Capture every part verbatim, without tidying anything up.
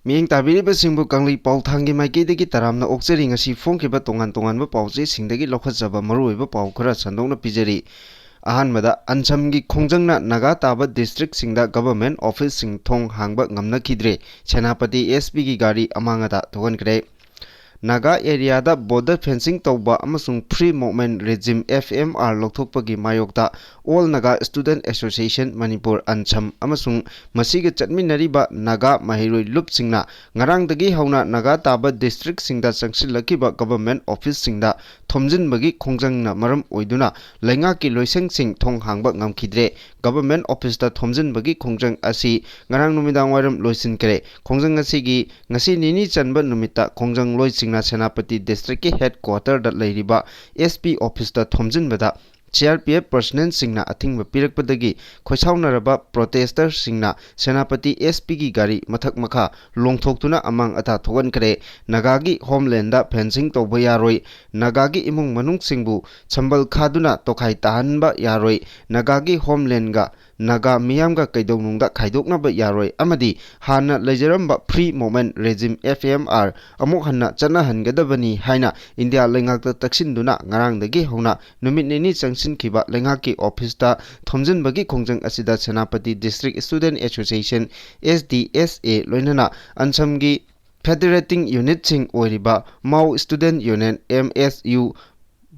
ꯃꯤꯠꯌꯦꯡ ꯇꯥꯕꯤꯔꯤꯕꯁꯤꯡꯕꯨ ꯀꯪꯂꯩ ꯄꯥꯎꯊꯥꯡꯒꯤ ꯃꯥꯏꯀꯩꯗꯒꯤ ꯇꯔꯥꯝꯅ ꯑꯣꯛꯆꯔꯤ꯫ ꯉꯁꯤ ꯐꯣꯡꯈꯤꯕ ꯇꯣꯉꯥꯟ ꯇꯣꯉꯥꯟꯕ ꯄꯥꯎꯆꯦꯁꯤꯡꯗꯒꯤ ꯂꯧꯈꯠꯆꯕ ꯃꯔꯨꯑꯣꯏꯕ ꯄꯥꯎ ꯈꯔ ꯁꯟꯗꯣꯛꯅ ꯄꯤꯖꯔꯤ꯫ ꯑꯍꯥꯟꯕꯗ, ꯑꯟꯁꯝꯒꯤ ꯈꯣꯡꯖꯪꯅ ꯅꯥꯒꯥ ꯇꯥꯕ ꯗꯤꯁꯇ꯭ꯔꯤꯛꯁꯤꯡꯗ ꯒꯚꯔꯟꯃꯦꯟꯠ ꯑꯣꯐꯤꯁꯁꯤꯡ ꯊꯣꯡ ꯍꯥꯡꯕ ꯉꯝꯅꯈꯤꯗ꯭ꯔꯦ꯫ ꯁꯦꯅꯥꯄꯇꯤ ꯑꯦꯁ ꯄꯤꯒꯤ ꯒꯥꯔꯤ ꯑꯃꯥꯡ ꯑꯇꯥ ꯊꯣꯛꯍꯟꯈ꯭ꯔꯦ꯫ ꯅꯥꯒꯥ ꯑꯦꯔꯤꯌꯥꯗ ꯕꯣꯔꯗꯔ ꯐꯦꯟꯁꯤꯡ ꯇꯧꯕ ꯑꯃꯁꯨꯡ free movement regime, F M R, ꯂꯧꯊꯣꯛꯄꯒꯤ ꯃꯥꯌꯣꯛꯇ all Naga student association Manipur, ANSAM, ꯑꯃꯁꯨꯡ ꯃꯁꯤꯒ ꯆꯠꯃꯤꯟꯅꯔꯤꯕ ꯅꯥꯒꯥ ꯃꯍꯩꯔꯣꯏ ꯂꯨꯞꯁꯤꯡꯅ ꯉꯔꯥꯡꯗꯒꯤ ꯍꯧꯅ ꯅꯥꯒꯥ ꯇꯥꯕ ꯗꯤꯁꯇ꯭ꯔꯤꯛꯁꯤꯡꯗ ꯆꯪꯁꯤꯜꯂꯛꯈꯤꯕ ꯒꯚꯔꯟꯃꯦꯟꯠ ꯑꯣꯐꯤꯁꯁꯤꯡꯗ ꯊꯣꯝꯖꯤꯟꯕꯒꯤ ꯈꯣꯡꯖꯪꯅ ꯃꯔꯝ ꯑꯣꯏꯗꯨꯅ ꯂꯩꯉꯥꯛꯀꯤ ꯂꯣꯏꯁꯪꯁꯤꯡ ꯊꯣꯡ ꯍꯥꯡꯕ ꯉꯝꯈꯤꯗ꯭ꯔꯦ꯫ ꯒꯚꯔꯟꯃꯦꯟꯠ ꯑꯣꯐꯤꯁꯇ ꯊꯣꯝꯖꯤꯟꯕꯒꯤ ꯈꯣꯡꯖꯪ ꯑꯁꯤ ꯉꯔꯥꯡ ꯅꯨꯃꯤꯗꯥꯡ ꯋꯥꯏꯔꯝ ꯂꯣꯏꯁꯤꯟꯈ꯭ꯔꯦ꯫ ꯈꯣꯡꯖꯪ ꯑꯁꯤꯒꯤ ꯉꯁꯤ ꯅꯤꯅꯤ ꯆꯟꯕ ꯅꯨꯃꯤꯠꯇ ꯈꯣꯡꯖꯪꯂꯣꯏꯁꯤꯡꯅ ꯁꯦꯅꯥꯄꯇꯤ ꯗꯤꯁꯇ꯭ꯔꯤꯛꯀꯤ ꯍꯦꯗ ꯀ꯭ꯋꯥꯇꯔꯗ ꯂꯩꯔꯤꯕ ꯑꯦꯁ ꯄꯤ ꯑꯣꯐꯤꯁꯇ ꯊꯣꯝꯖꯤꯟꯕꯗ ꯁꯤ ꯑꯥꯔ ꯄꯤ ꯑꯦꯐ ꯄꯔꯁꯅꯦꯜꯁꯤꯡꯅ ꯑꯊꯤꯡꯕ ꯄꯤꯔꯛꯄꯗꯒꯤ ꯈꯣꯏꯁꯥꯎꯅꯔꯕ ꯄ꯭ꯔꯣꯇꯦꯁꯇꯔꯁꯤꯡꯅ ꯁꯦꯅꯥꯄꯇꯤ ꯑꯦꯁ ꯄꯤꯒꯤ ꯒꯥꯔꯤ ꯃꯊꯛ ꯃꯈꯥ ꯂꯣꯡꯊꯣꯛꯇꯨꯅ ꯑꯃꯥꯡ ꯑꯇꯥ ꯊꯣꯛꯍꯟꯈ꯭ꯔꯦ꯫ ꯅꯥꯒꯥꯒꯤ ꯍꯣꯝꯂꯦꯟꯗ ꯐꯦꯟꯁꯤꯡ ꯇꯧꯕ ꯌꯥꯔꯣꯏ, ꯅꯥꯒꯥꯒꯤ ꯏꯃꯨꯡ ꯃꯅꯨꯡꯁꯤꯡꯕꯨ ꯁꯝꯕꯜ ꯈꯥꯗꯨꯅ ꯇꯣꯈꯥꯏ ꯇꯥꯍꯟꯕ ꯌꯥꯔꯣꯏ, ꯅꯥꯒꯥꯒꯤ ꯍꯣꯝꯂꯦꯟꯒ ꯅꯥꯒꯥ ꯃꯤꯌꯥꯝꯒ ꯀꯩꯗꯧꯅꯨꯡꯗ ꯈꯥꯏꯗꯣꯛꯅꯕ ꯌꯥꯔꯣꯏ ꯑꯃꯗꯤ ꯍꯥꯟꯅ ꯂꯩꯖꯔꯝꯕ free movement regime, F M R, ꯑꯃꯨꯛ ꯍꯟꯅ ꯆꯠꯅꯍꯟꯒꯗꯕꯅꯤ ꯍꯥꯏꯅ ꯏꯟꯗꯤꯌꯥ ꯂꯩꯉꯥꯛꯇ ꯇꯛꯁꯤꯟꯗꯨꯅ ꯉꯔꯥꯡꯗꯒꯤ ꯍꯧꯅ ꯅꯨꯃꯤꯠ ꯅꯤꯅꯤ ꯆꯪꯁꯤꯟꯈꯤꯕ ꯂꯩꯉꯥꯛꯀꯤ ꯑꯣꯐꯤꯁꯇ ꯊꯣꯝꯖꯤꯟꯕꯒꯤ ꯈꯣꯡꯖꯪ ꯑꯁꯤꯗ Senapati district student association, S D S A, ꯂꯣꯏꯅꯅ ꯑꯟꯁꯝꯒꯤ ꯐꯦꯗꯔꯦꯇꯤꯡ ꯌꯨꯅꯤꯠꯁꯤꯡ ꯑꯣꯏꯔꯤꯕ Mao student union, M S U,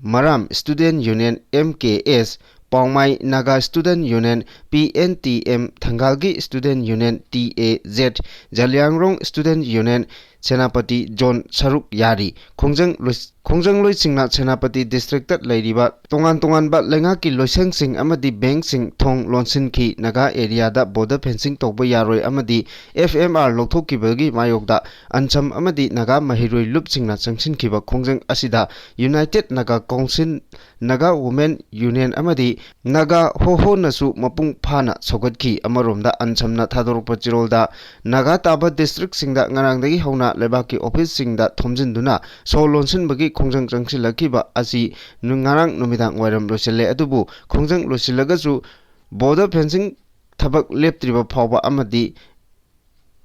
Maram student union, M K S, Poumai Naga student union, P N T M, ꯊꯪꯒꯥꯜꯒꯤ student union, T A Z, Zeliangrong student union, Senapati zone ꯁꯔꯨꯛ ꯌꯥꯔꯤ꯫ ꯈꯣꯡꯖꯪ ꯂꯣꯏ-, ꯈꯣꯡꯖꯪꯂꯣꯏꯁꯤꯡꯅ Senapati district ꯂꯩꯔꯤꯕ ꯇꯣꯉꯥꯟ ꯇꯣꯉꯥꯟꯕ ꯂꯩꯉꯥꯛꯀꯤ ꯂꯣꯏꯁꯪꯁꯤꯡ ꯑꯃꯗꯤ ꯕꯦꯡꯛꯁꯤꯡ ꯊꯣꯡ ꯂꯣꯟꯁꯤꯟꯈꯤ꯫ ꯅꯥꯒꯥ ꯑꯦꯔꯤꯌꯥꯗ ꯕꯣꯔꯗꯔ ꯐꯦꯟꯁꯤꯡ ꯇꯧꯕ ꯌꯥꯔꯣꯏ ꯑꯃꯗꯤ ꯑꯦꯐ ꯑꯦꯝ ꯑꯥꯔ ꯂꯧꯊꯣꯛꯈꯤꯕꯒꯤ ꯃꯥꯌꯣꯛꯇ ꯑꯟꯁꯝ ꯑꯃꯗꯤ ꯅꯥꯒꯥ ꯃꯍꯩꯔꯣꯏ ꯂꯨꯞꯁꯤꯡꯅ ꯆꯪꯁꯤꯟꯈꯤꯕ ꯈꯣꯡꯖꯪ ꯑꯁꯤꯗ United Naga council, Naga women union ꯑꯃꯗꯤ ꯅꯥꯒꯥ ꯍꯣꯍꯣꯅꯁꯨ ꯃꯄꯨꯡ ꯐꯥꯅ ꯁꯧꯒꯠꯈꯤ꯫ ꯑꯃꯔꯣꯝꯗ ꯑꯟꯁꯝꯅ ꯊꯥꯗꯣꯔꯛꯄ ꯆꯦꯔꯣꯜꯗ ꯅꯥꯒꯥ ꯇꯥꯕ ꯗꯤꯁꯇ꯭ꯔꯤꯛꯁꯤꯡꯗ ꯉꯔꯥꯡꯗꯒꯤ ꯍꯧꯅ ꯂꯩꯕꯥꯛꯀꯤ ꯑꯣꯐꯤꯁꯁꯤꯡꯗ ꯊꯣꯝꯖꯤꯟꯗꯨꯅ ꯁꯣ ꯂꯣꯟꯁꯤꯟꯕꯒꯤ ꯈꯣꯡꯖꯪ ꯆꯪꯁꯤꯜꯂꯛꯈꯤꯕ ꯑꯁꯤ ꯅꯨ-, ꯉꯔꯥꯡ ꯅꯨꯃꯤꯗꯥꯡ ꯋꯥꯏꯔꯝ ꯂꯣꯏꯁꯤꯜꯂꯦ꯫ ꯑꯗꯨꯕꯨ ꯈꯣꯡꯖꯪ ꯂꯣꯏꯁꯤꯜꯂꯒꯁꯨ ꯕꯣꯔꯗꯔ ꯐꯦꯟꯁꯤꯡ ꯊꯕꯛ ꯂꯦꯞꯇ꯭ꯔꯤꯕ ꯐꯥꯎꯕ ꯑꯃꯗꯤ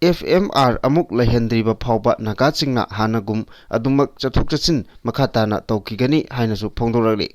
ꯑꯦꯐ ꯑꯦꯝ ꯑꯥꯔ ꯑꯃꯨꯛ ꯂꯩꯍꯟꯗ꯭ꯔꯤꯕ ꯐꯥꯎꯕ ꯅꯥꯒꯥꯁꯤꯡꯅ ꯍꯥꯟꯅꯒꯨꯝ ꯑꯗꯨꯃꯛ ꯆꯠꯊꯣꯛ ꯆꯠꯁꯤꯟ ꯃꯈꯥ ꯇꯥꯅ ꯇꯧꯈꯤꯒꯅꯤ ꯍꯥꯏꯅꯁꯨ ꯐꯣꯡꯗꯣꯔꯛꯂꯤ꯫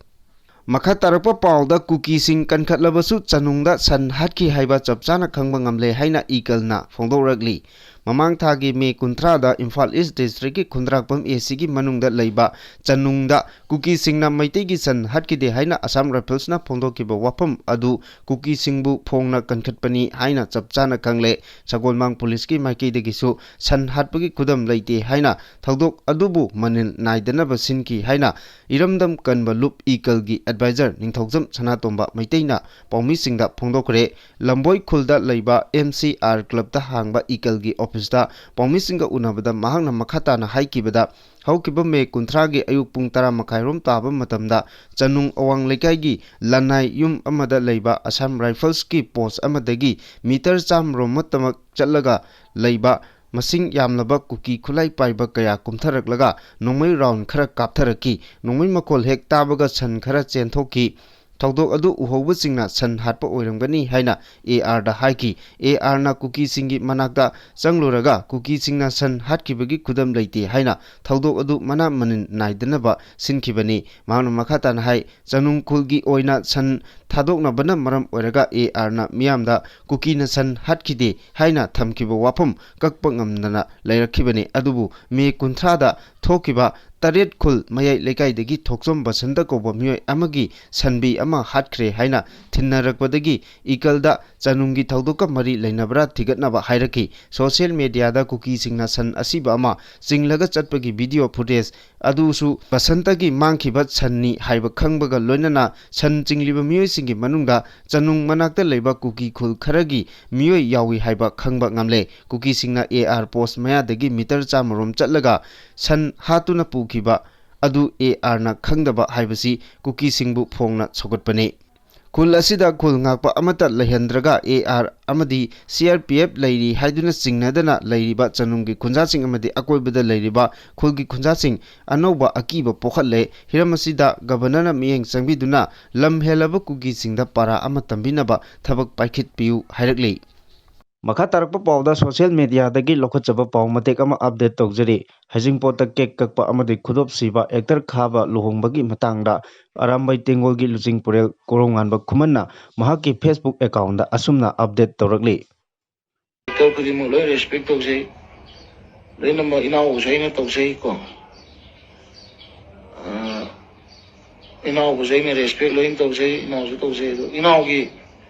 ꯃꯈꯥ ꯇꯥꯔꯛꯄ ꯄꯥꯎꯗ ꯀꯨꯀꯤꯁꯤꯡ ꯀꯟꯈꯠꯂꯕꯁꯨ ꯆꯅꯨꯡꯗ ꯁꯟ ꯍꯥꯠꯈꯤ ꯍꯥꯏꯕ ꯆꯞ ꯆꯥꯅ ꯈꯪꯕ ꯉꯝꯂꯦ ꯍꯥꯏꯅ ꯏꯀꯜꯅ ꯐꯣꯡꯗꯣꯛꯂꯛꯂꯤ꯫ ꯃꯃꯥꯡ ꯊꯥꯒꯤ ꯃꯦ ꯀꯨꯟꯊ꯭ꯔꯥꯗ ꯏꯝꯐꯥꯜ ꯏꯁ ꯗꯤꯁꯇ꯭ꯔꯤꯛꯀꯤ ꯈꯨꯟꯗ꯭ꯔꯥꯛꯄꯝ ꯑꯦ ꯁꯤꯒꯤ ꯃꯅꯨꯡꯗ ꯂꯩꯕ ꯆꯅꯨꯡꯗ ꯀꯨꯀꯤꯁꯤꯡꯅ ꯃꯩꯇꯩꯒꯤ ꯁꯟ ꯍꯥꯠꯈꯤꯗꯦ ꯍꯥꯏꯅ ꯑꯁꯥꯝ ꯔꯥꯏꯐꯜꯁꯅ ꯐꯣꯡꯗꯣꯛꯈꯤꯕ ꯋꯥꯐꯝ ꯑꯗꯨ ꯀꯨꯀꯤꯁꯤꯡꯕꯨ ꯐꯣꯡꯅ ꯀꯟꯈꯠꯄꯅꯤ ꯍꯥꯏꯅ ꯆꯞ ꯆꯥꯅ ꯈꯪꯂꯦ꯫ ꯁꯒꯣꯜꯃꯥꯡ ꯄꯨꯂꯤꯁꯀꯤ ꯃꯥꯏꯀꯩꯗꯒꯤꯁꯨ ꯁꯟ ꯍꯥꯠꯄꯒꯤ ꯈꯨꯗꯝ ꯂꯩꯇꯦ ꯍꯥꯏꯅ ꯊꯧꯗꯣꯛ ꯑꯗꯨꯕꯨ ꯃꯅꯤꯜ ꯅꯥꯏꯗꯅꯕ ꯁꯤꯟꯈꯤ ꯍꯥꯏꯅ ꯏꯔꯝꯗꯝ ꯀꯟꯕ ꯂꯨꯞ ꯏꯀꯜꯒꯤ ꯑꯦꯗꯚꯥꯏꯖꯔ ꯅꯤꯡꯊꯧꯖꯝ ꯁꯅꯥꯇꯣꯝꯕ ꯃꯩꯇꯩꯅ ꯄꯥꯎꯃꯤꯁꯤꯡꯗ ꯐꯣꯡꯗꯣꯛꯈ꯭ꯔꯦ꯫ ꯂꯝꯕꯣꯏ ꯈꯨꯜꯗ ꯂꯩꯕ ꯑꯦꯝ ꯁꯤ ꯑꯥꯔ ꯀ꯭ꯂꯕꯇ ꯍꯥꯡꯕ ꯏꯀꯜꯒꯤ ꯑꯣꯐꯤꯁꯇ ꯄꯥꯎꯃꯤꯁꯤꯡꯒ ꯎꯅꯕꯗ ꯃꯍꯥꯛꯅ ꯃꯈꯥ ꯇꯥꯅ ꯍꯥꯏꯈꯤꯕꯗ, ꯍꯧꯈꯤꯕ ꯃꯦ ꯀꯨꯟꯊ꯭ꯔꯥꯒꯤ ꯑꯌꯨꯛ ꯄꯨꯡ ꯇꯔꯥ ꯃꯈꯥꯏꯔꯣꯝ ꯇꯥꯕ ꯃꯇꯝꯗ ꯆꯅꯨꯡ ꯑꯋꯥꯡ ꯂꯩꯀꯥꯏꯒꯤ ꯂꯅꯥꯏ ꯌꯨꯝ ꯑꯃꯗ ꯂꯩꯕ ꯑꯁꯥꯝ ꯔꯥꯏꯐꯜꯁꯀꯤ ꯄꯣꯁ ꯑꯃꯗꯒꯤ ꯃꯤꯇꯔ ꯆꯥꯝꯃꯔꯣꯝ ꯑꯃꯇꯃꯛ ꯆꯠꯂꯒ ꯂꯩꯕ ꯃꯁꯤꯡ ꯌꯥꯝꯂꯕ ꯀꯨꯀꯤ ꯈꯨꯠꯂꯥꯏ ꯄꯥꯏꯕ ꯀꯌꯥ ꯀꯨꯝꯊꯔꯛꯂꯒ ꯅꯣꯡꯃꯩ ꯔꯥꯎꯟ ꯈꯔ ꯀꯥꯞꯊꯔꯛꯈꯤ꯫ ꯅꯣꯡꯃꯩ ꯃꯈꯣꯜ ꯍꯦꯛ ꯇꯥꯕꯒ ꯁꯟ ꯈꯔ ꯆꯦꯟꯊꯣꯛꯈꯤ꯫ ꯊꯧꯗꯣꯛ ꯑꯗꯨ ꯎꯍꯧꯕꯁꯤꯡꯅ ꯁꯟ ꯍꯥꯠꯄ ꯑꯣꯏꯔꯝꯒꯅꯤ ꯍꯥꯏꯅ ꯑꯦ ꯑꯥꯔꯗ ꯍꯥꯏꯈꯤ꯫ ꯑꯦ ꯑꯥꯔꯅ ꯀꯨꯀꯤꯁꯤꯡꯒꯤ ꯃꯅꯥꯛꯇ ꯆꯪꯂꯨꯔꯒ ꯀꯨꯀꯤꯁꯤꯡꯅ ꯁꯟ ꯍꯥꯠꯈꯤꯕꯒꯤ ꯈꯨꯗꯝ ꯂꯩꯇꯦ ꯍꯥꯏꯅ ꯊꯧꯗꯣꯛ ꯑꯗꯨ ꯃꯅꯥ ꯃꯅꯤꯟ ꯅꯥꯏꯗꯅꯕ ꯁꯤꯟꯈꯤꯕꯅꯤ꯫ ꯃꯍꯥꯛꯅ ꯃꯈꯥ ꯇꯥꯅ ꯍꯥꯏ, ꯆꯅꯨꯡ ꯈꯨꯜꯒꯤ ꯑꯣꯏꯅ ꯁꯟ ꯊꯥꯗꯣꯛꯅꯕꯅ ꯃꯔꯝ ꯑꯣꯏꯔꯒ ꯑꯦ ꯑꯥꯔꯅ ꯃꯤꯌꯥꯝꯗ ꯀꯨꯀꯤꯅ ꯁꯟ ꯍꯥꯠꯈꯤꯗꯦ ꯍꯥꯏꯅ ꯊꯝꯈꯤꯕ ꯋꯥꯐꯝ ꯀꯛꯄ ꯉꯝꯗꯅ ꯂꯩꯔꯛꯈꯤꯕꯅꯤ꯫ ꯑꯗꯨꯕꯨ ꯃꯦ ꯀꯨꯟꯊ꯭ꯔꯥꯗ ꯊꯣꯛꯈꯤꯕ ꯇꯔꯦꯠ ꯈꯨꯜ ꯃꯌꯥꯏ ꯂꯩꯀꯥꯏꯗꯒꯤ ꯊꯣꯛꯆꯣꯝ ꯕꯁꯟꯇ ꯀꯧꯕ ꯃꯤꯑꯣꯏ ꯑꯃꯒꯤ ꯁꯟꯕꯤ ꯑꯃ ꯍꯥꯠꯈ꯭ꯔꯦ ꯍꯥꯏꯅ ꯊꯤꯟꯅꯔꯛꯄꯗꯒꯤ ꯏꯀꯜꯗ ꯆꯅꯨꯡꯒꯤ ꯊꯧꯗꯣꯛꯀ ꯃꯔꯤ ꯂꯩꯅꯕ꯭ꯔꯥ ꯊꯤꯒꯠꯅꯕ ꯍꯥꯏꯔꯛꯈꯤ꯫ ꯁꯣꯁꯤꯌꯦꯜ ꯃꯦꯗꯤꯌꯥꯗ ꯀꯨꯀꯤꯁꯤꯡꯅ ꯁꯟ ꯑꯁꯤꯕ ꯑꯃ ꯆꯤꯡꯂꯒ ꯆꯠꯄꯒꯤ ꯚꯤꯗꯤꯑꯣ ꯐꯨꯇꯦꯖ ꯑꯗꯨꯁꯨ ꯕꯁꯟꯇꯒꯤ ꯃꯥꯡꯈꯤꯕ ꯁꯟꯅꯤ ꯍꯥꯏꯕ ꯈꯪꯕꯒ ꯂꯣꯏꯅꯅ ꯁꯟ ꯆꯤꯡꯂꯤꯕ ꯃꯤꯑꯣꯏꯁꯤꯡꯒꯤ ꯃꯅꯨꯡꯗ ꯆꯅꯨꯡ ꯃꯅꯥꯛꯇ ꯂꯩꯕ ꯀꯨꯀꯤ ꯈꯨꯜ ꯈꯔꯒꯤ ꯃꯤꯑꯣꯏ ꯌꯥꯎꯏ ꯍꯥꯏꯕ ꯈꯪꯕ ꯉꯝꯂꯦ꯫ ꯀꯨꯀꯤꯁꯤꯡꯅ ꯑꯦ ꯑꯥꯔ ꯄꯣꯁ ꯃꯌꯥꯗꯒꯤ ꯃꯤꯇꯔ ꯆꯥꯝꯃꯔꯣꯝ ꯆꯠꯂꯒ ꯁꯟ ꯍꯥꯠꯇꯨꯅ ꯄꯨꯈꯤꯕ ꯑꯗꯨ ꯑꯦ ꯑꯥꯔꯅ ꯈꯪꯗꯕ ꯍꯥꯏꯕꯁꯤ ꯀꯨꯀꯤꯁꯤꯡꯕꯨ ꯐꯣꯡꯅ ꯁꯧꯒꯠꯄꯅꯤ꯫ ꯈꯨꯜ ꯑꯁꯤꯗ ꯈꯨꯜ ꯉꯥꯛꯄ ꯑꯃꯠꯇ ꯂꯩꯍꯟꯗ꯭ꯔꯒ ꯑꯦ ꯑꯥꯔ ꯑꯃꯗꯤ ꯁꯤ ꯑꯥꯔ ꯄꯤ ꯑꯦꯐ ꯂꯩꯔꯤ ꯍꯥꯏꯗꯨꯅ ꯆꯤꯡꯅꯗꯅ ꯂꯩꯔꯤꯕ ꯆꯅꯨꯡꯒꯤ ꯈꯨꯟꯖꯥꯁꯤꯡ ꯑꯃꯗꯤ ꯑꯀꯣꯏꯕꯗ ꯂꯩꯔꯤꯕ ꯈꯨꯜꯒꯤ ꯈꯨꯟꯖꯥꯁꯤꯡ ꯑꯅꯧꯕ ꯑꯀꯤꯕ ꯄꯣꯛꯍꯜꯂꯦ꯫ ꯍꯤꯔꯝ ꯑꯁꯤꯗ ꯒꯕꯔꯅꯔꯅ ꯃꯤꯠꯌꯦꯡ ꯆꯪꯕꯤꯗꯨꯅ ꯂꯝ ꯍꯦꯜꯂꯕ ꯀꯨꯀꯤꯁꯤꯡꯗ ꯄꯥꯔꯥ ꯑꯃ ꯇꯝꯕꯤꯅꯕ ꯊꯕꯛ ꯄꯥꯏꯈꯠꯄꯤꯌꯨ ꯍꯥꯏꯔꯛꯂꯤ꯫ ꯃꯈꯥ ꯇꯥꯔꯛꯄ ꯄꯥꯎꯗ ꯁꯣꯁꯤꯌꯦꯜ ꯃꯦꯗꯤꯌꯥꯗꯒꯤ ꯂꯧꯈꯠꯆꯕ ꯄꯥꯎ ꯃꯇꯦꯛ ꯑꯃ ꯑꯞꯗꯦꯠ ꯇꯧꯖꯔꯤ꯫ ꯍꯩꯖꯤꯡꯄꯣꯠꯇ ꯀꯦꯛ ꯀꯛꯄ ꯑꯃꯗꯤ ꯈꯨꯗꯣꯞ ꯁꯤꯕ ꯑꯦꯛꯇꯔ ꯈꯥꯕ ꯂꯨꯍꯣꯡꯕꯒꯤ ꯃꯇꯥꯡꯗ ꯑꯔꯥꯝꯕꯩ ꯇꯦꯡꯒꯣꯜꯒꯤ ꯂꯨꯆꯤꯡ ꯄꯨꯔꯦꯜ ꯀꯣꯔꯧꯉꯥꯟꯕ ꯈꯨꯃꯟꯅ ꯃꯍꯥꯛꯀꯤ Facebook ꯑꯦꯀꯥꯎꯟꯗ ꯑꯁꯨꯝꯅ ꯑꯞꯗꯦꯠ ꯇꯧꯔꯛꯂꯤ꯫ ꯑꯦꯛꯇꯔ ꯈꯨꯗꯤꯡꯃꯛ ꯂꯣꯏ ꯔꯦꯁꯄꯦꯛ ꯇꯧꯖꯩ, ꯂꯣꯏꯅꯃꯛ ꯏꯅꯥꯎꯕꯁꯨ ꯑꯩꯅ ꯇꯧꯖꯩꯀꯣ꯫ ꯑꯥ, ꯏꯅꯥꯎꯕꯁꯦ ꯑꯩꯅ ꯔꯦꯁꯄꯦꯛ ꯂꯣꯏꯅ ꯇꯧꯖꯩ, ꯏꯅꯥꯎꯁꯨ ꯇꯧꯖꯩ꯫ ꯑꯗꯣ ꯏꯅꯥꯎꯒꯤ,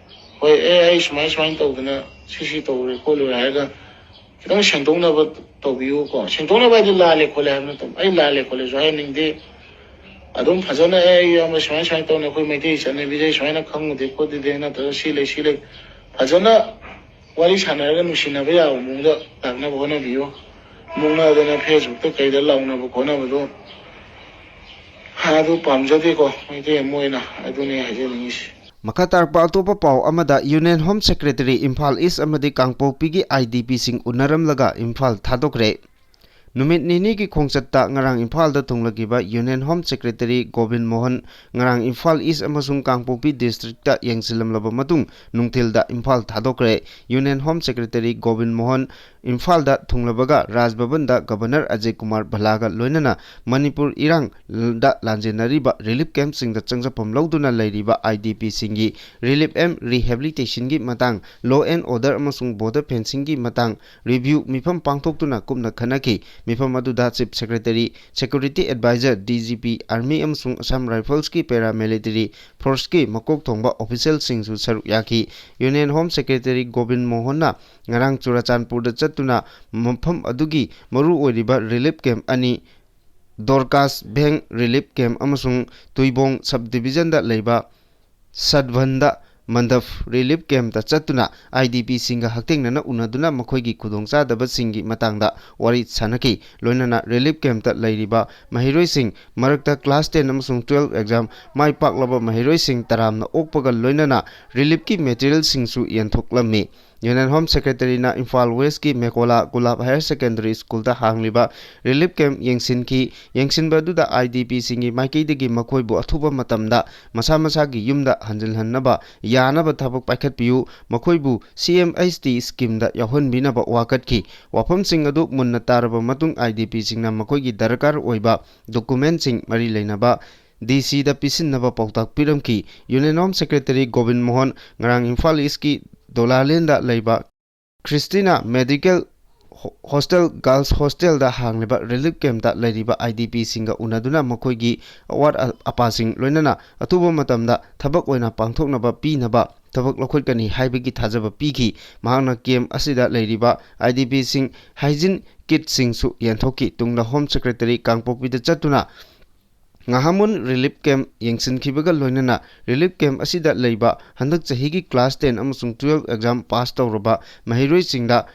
ꯍꯣꯏ, ꯑꯦ, ꯑꯩ ꯁꯨꯃꯥꯏ ꯁꯨꯃꯥꯏꯅ ꯇꯧꯗꯅ ꯁꯤ ꯁꯤ ꯇꯧꯔꯦ ꯈꯣꯠꯂꯨꯔꯦ ꯍꯥꯏꯔꯒ ꯈꯤꯇꯪ ꯁꯦꯡꯗꯣꯛꯅꯕ ꯇꯧꯕꯤꯌꯨꯀꯣ꯫ ꯁꯦꯡꯗꯣꯛꯅꯕ ꯍꯥꯏꯗꯤ ꯂꯥꯜꯂꯦ ꯈꯣꯠꯂꯦ ꯍꯥꯏꯕ ꯅꯠꯇꯕ, ꯑꯩ ꯂꯥꯜꯂꯦ ꯈꯣꯠꯂꯦꯁꯨ ꯍꯥꯏꯍꯟꯅꯤꯡꯗꯦ꯫ ꯑꯗꯨꯝ ꯐꯖꯅ, "ꯑꯦ, ꯑꯩ ꯏꯌꯥꯝꯕ ꯁꯨꯃꯥꯏ ꯁꯨꯃꯥꯏꯅ ꯇꯧꯅꯤ, ꯑꯩꯈꯣꯏ ꯃꯩꯇꯩ ꯆꯠꯅꯕꯤꯁꯦ ꯑꯩ ꯁꯨꯃꯥꯏꯅ ꯈꯪꯉꯨꯗꯦ ꯈꯣꯠꯇꯨꯗꯦ, ꯅꯠꯇ꯭ꯔꯒ ꯁꯤ ꯂꯩ ꯁꯤ ꯂꯩ", ꯐꯖꯅ ꯋꯥꯔꯤ ꯁꯥꯟꯅꯔꯒ ꯅꯨꯡꯁꯤꯅꯕ ꯌꯥꯕ ꯃꯑꯣꯡꯗ ꯂꯥꯛꯅꯕ ꯍꯣꯠꯅꯕꯤꯌꯨ꯫ ꯃꯨꯛꯅꯗꯅ Facebook ꯂꯩꯗ ꯂꯥꯎꯅꯕ ꯈꯣꯠꯅꯕꯗꯣ ꯑꯗꯨ ꯄꯥꯝꯖꯗꯦꯀꯣ, ꯃꯩꯇꯩ ꯑꯃ ꯑꯣꯏꯅ꯫ ꯑꯗꯨꯅꯦ ꯍꯥꯏꯖꯅꯤꯡꯉꯤꯁꯦ꯫ ꯃꯈꯥ ꯇꯥꯔꯛꯄ ꯑꯇꯣꯞꯄ ꯄꯥꯎ ꯑꯃꯗ, Union Home Secretary ꯏꯝꯐꯥꯜ ꯏꯁ ꯑꯃꯗꯤ ꯀꯥꯡꯄꯣꯛꯄꯤꯒꯤ IDPꯁꯤꯡ ꯎꯅꯔꯝꯂꯒ ꯏꯝꯐꯥꯜ ꯊꯥꯗꯣꯛꯈ꯭ꯔꯦ꯫ ꯅꯨꯃꯤꯠ ꯅꯤꯅꯤꯒꯤ ꯈꯣꯡꯆꯠꯇ ꯉꯔꯥꯡ ꯏꯝꯐꯥꯜꯗ ꯊꯨꯡꯂꯈꯤꯕ Union Home Secretary Gobin Mohan ꯉꯔꯥꯡ ꯏꯝꯐꯥꯜ ꯏꯁ ꯑꯃꯁꯨꯡ ꯀꯥꯡꯄꯣꯛꯄꯤ ꯗꯤꯁꯇ꯭ꯔꯤꯛꯇ ꯌꯦꯡꯁꯤꯜꯂꯝꯂꯕ ꯃꯇꯨꯡ ꯅꯨꯡꯊꯤꯜꯗ Imphal ꯊꯥꯗꯣꯛꯈ꯭ꯔꯦ꯫ Union Home Secretary Gobin Mohan ꯏꯝꯐꯥꯜꯗ ꯊꯨꯡꯂꯕꯒ ꯔꯥꯖ ꯚꯕꯟꯗ ꯒꯕꯔꯅꯔ ꯑꯖꯌ ꯀꯨꯃꯥꯔ ꯚꯜꯂꯥꯒ ꯂꯣꯏꯅꯅ ꯃꯅꯤꯄꯨꯔ ꯏꯔꯥꯡꯗ ꯂꯥꯟꯖꯦꯟꯅꯔꯤꯕ ꯔꯤꯂꯤꯐ ꯀꯦꯝꯞꯁꯤꯡꯗ ꯆꯪꯖꯐꯝ ꯂꯧꯗꯨꯅ ꯂꯩꯔꯤꯕ IDPꯁꯤꯡꯒꯤ ꯔꯤꯂꯤꯐ ꯑꯦꯝ ꯔꯤꯍꯦꯕꯤꯂꯤꯇꯦꯁꯟꯒꯤ ꯃꯇꯥꯡ, law and order ꯑꯃꯁꯨꯡ border fencingꯒꯤ ꯃꯇꯥꯡ ꯔꯤꯚ꯭ꯌꯨ ꯃꯤꯐꯝ ꯄꯥꯡꯊꯣꯛꯇꯨꯅ ꯀꯨꯞꯅ ꯈꯟꯅꯈꯤ꯫ ꯃꯤꯐꯝ ꯑꯗꯨꯗ Chief Secretary, Security Advisor, DGP, Army ꯑꯃꯁꯨꯡ Assam Riflesꯀꯤ Paramilitary Forceꯀꯤ ꯃꯀꯣꯛ ꯊꯣꯡꯕ officialꯁꯤꯡꯁꯨ ꯁꯔꯨꯛ ꯌꯥꯈꯤ꯫ Union Home Secretary ꯒꯣꯕꯤꯟ ꯃꯣꯍꯟꯅ ꯉꯔꯥꯡ ꯆꯨꯔꯥꯆꯥꯟꯄꯨꯔꯗ ꯆꯠꯇꯨꯅ ꯃꯐꯝ ꯑꯗꯨꯒꯤ ꯃꯔꯨ ꯑꯣꯏꯔꯤꯕ ꯔꯤꯂꯤꯐ ꯀꯦꯝꯞ ꯑꯅꯤ, ꯗꯣꯔꯀꯥꯁ ꯚꯦꯡ ꯔꯤꯂꯤꯐ ꯀꯦꯝꯞ ꯑꯃꯁꯨꯡ ꯇꯨꯏꯕꯣꯡ ꯁꯕ ꯗꯤꯚꯤꯖꯟꯗ ꯂꯩꯕ ꯁꯗꯚꯟꯗ ꯃꯟꯗꯞ ꯔꯤꯂꯤꯐ ꯀꯦꯝꯞꯇ ꯆꯠꯇꯨꯅ IDPꯁꯤꯡꯒ ꯍꯛꯊꯦꯡꯅꯅ ꯎꯅꯗꯨꯅ ꯃꯈꯣꯏꯒꯤ ꯈꯨꯗꯣꯡꯆꯥꯗꯕꯁꯤꯡꯒꯤ ꯃꯇꯥꯡꯗ ꯋꯥꯔꯤ ꯁꯥꯅꯈꯤ꯫ ꯂꯣꯏꯅꯅ ꯔꯤꯂꯤꯐ ꯀꯦꯝꯞꯇ ꯂꯩꯔꯤꯕ ꯃꯍꯩꯔꯣꯏꯁꯤꯡ, ꯃꯔꯛꯇ class ten ꯑꯃꯁꯨꯡ twelve exam ꯃꯥꯏ ꯄꯥꯛꯂꯕ ꯃꯍꯩꯔꯣꯏꯁꯤꯡ ꯇꯔꯥꯝꯅ ꯑꯣꯛꯄꯒ ꯂꯣꯏꯅꯅ ꯔꯤꯂꯤꯐꯀꯤ ꯃꯦꯇꯔꯤꯌꯦꯜꯁꯤꯡꯁꯨ ꯌꯦꯟꯊꯣꯛꯂꯝꯃꯤ꯫ Union Home Secretary-ꯅ ꯏꯝꯐꯥꯜ West-ꯀꯤ ꯃꯦꯀꯣꯂꯥ ꯒꯨꯂꯥꯞ Higher Secondary School-ꯗ ꯍꯥꯡꯂꯤꯕ relief camp ꯌꯦꯡꯁꯤꯟꯈꯤ꯫ ꯌꯦꯡꯁꯤꯟꯕ ꯑꯗꯨꯗ I D P-ꯁꯤꯡꯒꯤ ꯃꯥꯏꯀꯩꯗꯒꯤ ꯃꯈꯣꯏꯕꯨ ꯑꯊꯨꯕ ꯃꯇꯝꯗ ꯃꯁꯥ ꯃꯁꯥꯒꯤ ꯌꯨꯝꯗ ꯍꯟꯖꯤꯜꯍꯟꯅꯕ ꯌꯥꯅꯕ ꯊꯕꯛ ꯄꯥꯏꯈꯠꯄꯤꯌꯨ, ꯃꯈꯣꯏꯕꯨ C M H T scheme-ꯗ ꯌꯥꯎꯍꯟꯕꯤꯅꯕ ꯋꯥꯀꯠꯈꯤ꯫ ꯋꯥꯐꯝꯁꯤꯡ ꯑꯗꯨ ꯃꯨꯟꯅ ꯇꯥꯔꯕ ꯃꯇꯨꯡ, I D P-ꯁꯤꯡꯅ ꯃꯈꯣꯏꯒꯤ ꯗꯔꯀꯥꯔ ꯑꯣꯏꯕ document-ꯁꯤꯡ ꯃꯔꯤ ꯂꯩꯅꯕ D C-ꯗ ꯄꯤꯁꯤꯟꯅꯕ ꯄꯥꯎꯇꯥꯛ ꯄꯤꯔꯝꯈꯤ꯫ Union Home Secretary Gobin Mohan ꯉꯔꯥꯡ ꯏꯝꯐꯥꯜ East-ꯀꯤ ꯗꯣꯂꯥꯂꯦꯟꯗ ꯂꯩꯕ Christina Medical Ho-, Hostel, Girls Hostel-ꯗ ꯍꯥꯡꯂꯤꯕ relief camp-ꯇ ꯂꯩꯔꯤꯕ I D P-ꯁꯤꯡꯒ ꯎꯅꯗꯨꯅ ꯃꯈꯣꯏꯒꯤ ꯑꯋꯥꯠ ꯑ-, ꯑꯄꯥꯁꯤꯡ, ꯂꯣꯏꯅꯅ ꯑꯊꯨꯕ ꯃꯇꯝꯗ ꯊꯕꯛ ꯑꯣꯏꯅ ꯄꯥꯡꯊꯣꯛꯅꯕ ꯄꯤꯅꯕ ꯊꯕꯛ ꯂꯧꯈꯠꯀꯅꯤ ꯍꯥꯏꯕꯒꯤ ꯊꯥꯖꯕ ꯄꯤꯈꯤ꯫ ꯃꯍꯥꯛꯅ camp ꯑꯁꯤꯗ ꯂꯩꯔꯤꯕ I D P-ꯁꯤꯡ hygiene kit-ꯁꯤꯡꯁꯨ ꯌꯦꯟꯊꯣꯛꯈꯤ꯫ ꯇꯨꯡꯗ Home Secretary ꯀꯥꯡꯄꯣꯛꯄꯤꯗ ꯆꯠꯇꯨꯅ ꯉꯥꯍꯥꯃꯨꯟ relief camp ꯌꯦꯡꯁꯤꯟꯈꯤꯕꯒ ꯂꯣꯏꯅꯅ relief camp ꯑꯁꯤꯗ ꯂꯩꯕ ꯍꯟꯗꯛ ꯆꯍꯤꯒꯤ class ten ꯑꯃꯁꯨꯡ twelve exam pass ꯇꯧꯔꯕ ꯃꯍꯩꯔꯣꯏꯁꯤꯡꯗ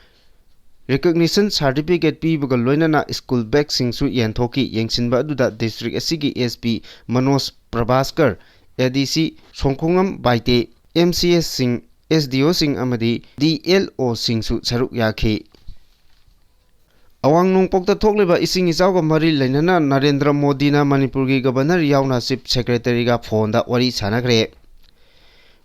recognition certificate ꯄꯤꯕꯒ ꯂꯣꯏꯅꯅ school bag-ꯁꯤꯡꯁꯨ ꯌꯦꯟꯊꯣꯛꯈꯤ꯫ ꯌꯦꯡꯁꯤꯟꯕ ꯑꯗꯨꯗ district ꯑꯁꯤꯒꯤ S P Manoj ꯄ꯭ꯔꯚꯥꯁꯀꯔ, A D C ꯁꯣꯡꯈꯣꯡꯉꯝ Baite, M C S-ꯁꯤꯡ, S D O-ꯁꯤꯡ ꯑꯃꯗꯤ D L O-ꯁꯤꯡꯁꯨ ꯁꯔꯨꯛ ꯌꯥꯈꯤ꯫ ꯑꯋꯥꯡ ꯅꯣꯡꯄꯣꯛꯇ ꯊꯣꯛꯂꯤꯕ ꯏꯁꯤꯡ ꯏꯆꯥꯎꯒ ꯃꯔꯤ ꯂꯩꯅꯅ ꯅꯔꯦꯟꯗ꯭ꯔ ꯃꯣꯗꯤꯅ ꯃꯅꯤꯄꯨꯔꯒꯤ Governor ꯌꯥꯎꯅ Chief Secretary-ꯒ phone-ꯗ ꯋꯥꯔꯤ ꯁꯥꯟꯅꯈ꯭ꯔꯦ꯫